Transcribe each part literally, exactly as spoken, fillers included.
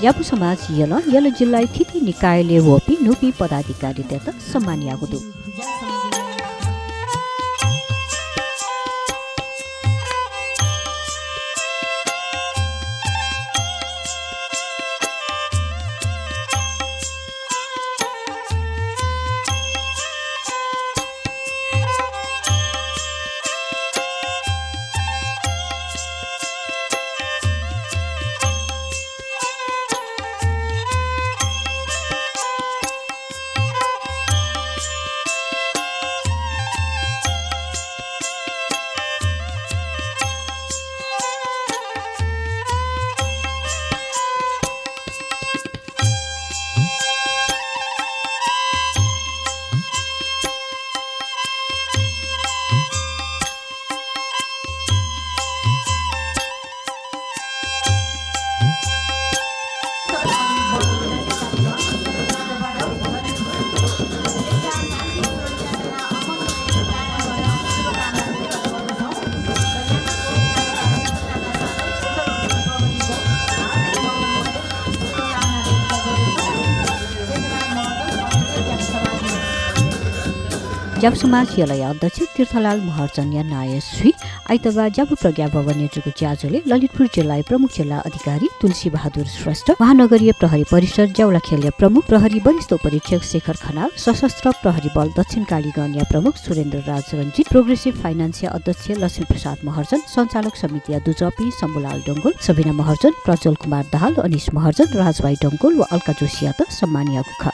ज्यापु समाज यलं यल जिल्लाया थीथी निकायलय् वःपिं न्हूपिं पदाधिकारीतय्त सम्मान याःगु दु। ज्यापु समाज यलया अध्यक्ष तीर्थलाल महर्जनया नांया स्वीगू आइतबाः ज्यापु प्रज्ञा भवनय् जूगु ज्याझ्वलय् ललितपुर जिल्लाया प्रमुख जिल्ला अधिकारी तुलसी बहादुर श्रेष्ठ, महानगरीय प्रहरी परिषद ज्यावलाखेलया प्रमुख प्रहरी वरिष्ठ उपरीक्षक शेखर खनाल, सशस्त्र प्रहरी बल दक्षिणकालीगणया प्रमुख सुरेन्द्र राज रञ्जित, प्रोग्रेसिभ फाइनान्सया अध्यक्ष लक्ष्मी प्रसाद महर्जन, सञ्चालक समितिया दुजःपिं शम्भुलाल डंगोल, सबिना महर्जन, प्रज्वल कुमार दाहाल, अनिश महर्जन, राजभाइ डंगोल व अल्का जोशीयात सम्मान याःगु खः।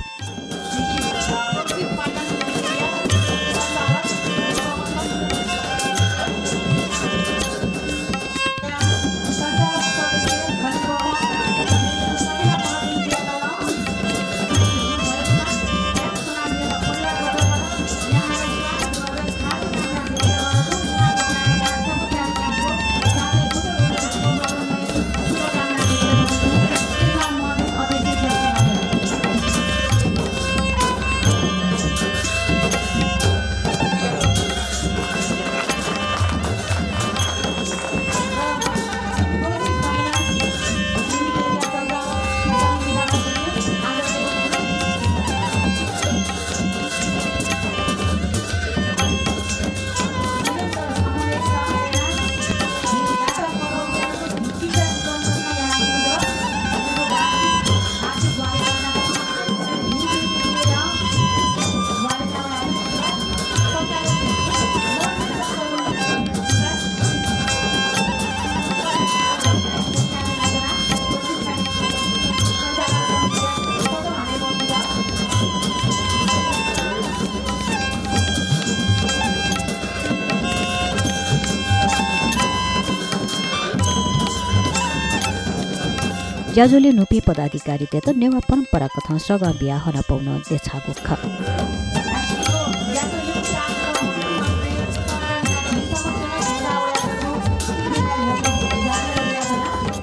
ज्याझ्वलय् न्हूपिं पदाधिकारीतय्त नेवाः परम्पराकथं सगं बियाः हनापौ नं देछाःगु खः।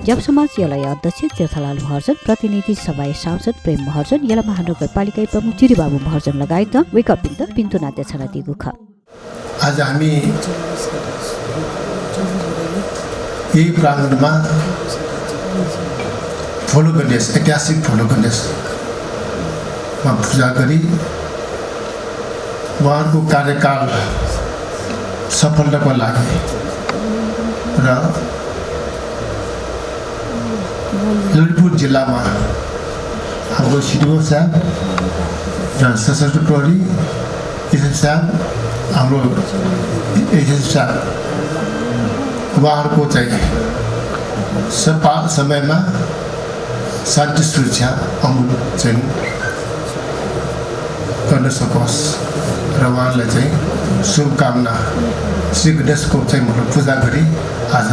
ज्यापु समाज यलया अध्यक्ष तीर्थलाल महर्जन, प्रतिनिधि सभाया सांसद प्रेम महर्जन, यल महानगरपालिकाया प्रमुख जिरिबाबु महर्जन लगायतं वय्कःपिन्त भिन्तुना देछानादीगु खः। आज हामी यही प्राङ्गणमा फोलो गणेश, ऐतिहासिक फोलो गणेशमा पूजा गरी उहाँहरूको कार्यकाल सफलताको लागि र ललितपुर जिल्लामा हाम्रो सिडिओ साहब र सशस्त्र प्रहरी एसएसपी साहब, हाम्रो एसएसपी साहब, उहाँहरूको चाहिँ सपा-, समयमा शान्ति सुरक्षा अमूल चाहिँ गर्न सकोस् र उहाँहरूलाई चाहिँ शुभकामना, श्री गणेशको चाहिँ मतलब पूजा गरी आज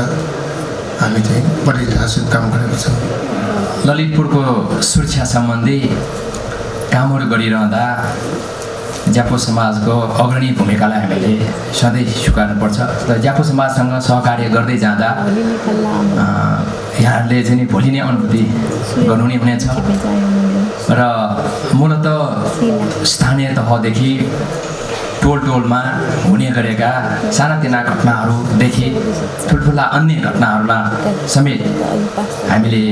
हामी चाहिँ बधाई तथा शुभकामना गरेका छौँ। ललितपुरको सुरक्षा सम्बन्धी कामहरू गरिरहँदा ज्यापु समाजको अग्रणी भूमिकालाई हामीले सधैँ स्वीकार्नुपर्छ र ज्यापु समाजसँग सहकार्य गर्दै जाँदा, अ, यहाँहरूले चाहिँ नि भोलि नै अनुभूति गर्नुहुने हुनेछ। र मूलत स्थानीय तहदेखि टोल टोलमा हुने गरेका सानातिना घटनाहरूदेखि ठुल्ठुला अन्य घटनाहरूलाई समेत हामीले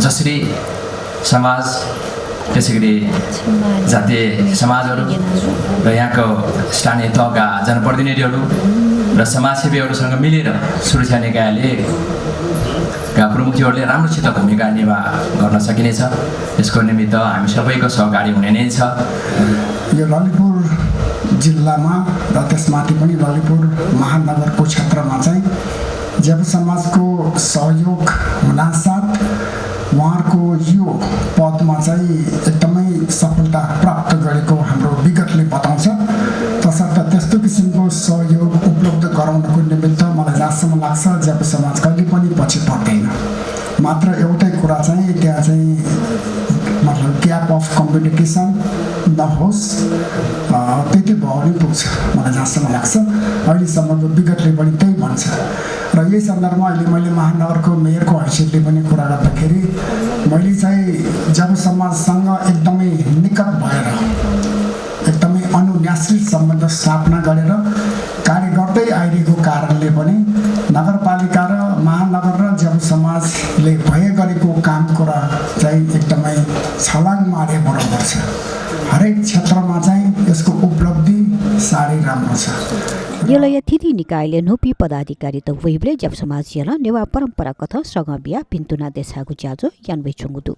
जसरी समाज, त्यसै गरी जातीय समाजहरू र यहाँको स्थानीय तहका जनप्रतिनिधिहरू र समाजसेवीहरूसँग मिलेर सुरक्षा निकायले का प्रमुखज्यूहरूले राम्रोसित भूमिका निर्वाह गर्न सकिनेछ। यसको निमित्त हामी सबैको सहकारी हुने नै छ। यो ललितपुर जिल्लामा र त्यसमाथि पनि ललितपुर महानगरको क्षेत्रमा चाहिँ ज्यापु समाजको सहयोग हुनासाथ उहाँहरूको यो पदमा चाहिँ एकदमै सफलता प्राप्त गरेको हाम्रो विगतले बताउँछ। तसर्थ त्यस्तो किसिमको सहयोग उपलब्ध गराउनको निमित्त मलाई जहाँसम्म लाग्छ ज्यापु समाज कहिले पनि पछि पर्दैन। मात्र एउटै कुरा चाहिँ त्यहाँ चाहिँ मतलब gap of communication नहोस्, अ, त्यति भयो भने पुग्छ मलाई जहाँसम्म लाग्छ। अहिलेसम्मको विगतले पनि त्यही भन्छ। र यही सन्दर्भमा अहिले मैले महानगरको मेयरको हैसियतले पनि कुरा गर्दाखेरि मैले चाहिँ ज्यापु समाजसँग एकदमै निकट भएर एकदमै अनुन्यासिल सम्बन्ध स्थापना गरेर कार्य गर्दै आइरहेको कारणले पनि नगरपालिका र महानगर र ज्यापु समाजले भए गरेको काम कुरा चाहिँ एकदमै छलाङ मारे बराबर छ। हरेक क्षेत्रमा चाहिँ यसको उपलब्धि साह्रै राम्रो छ। यलया थीथी निकायलय् न्हूपिं पदाधिकारीत वइबलय् ज्यापु समाज यलं नेवाः परम्परागत सगं बियाः भिन्तुना देछाःगु ज्याझ्वः याना वयाच्वंगु दु।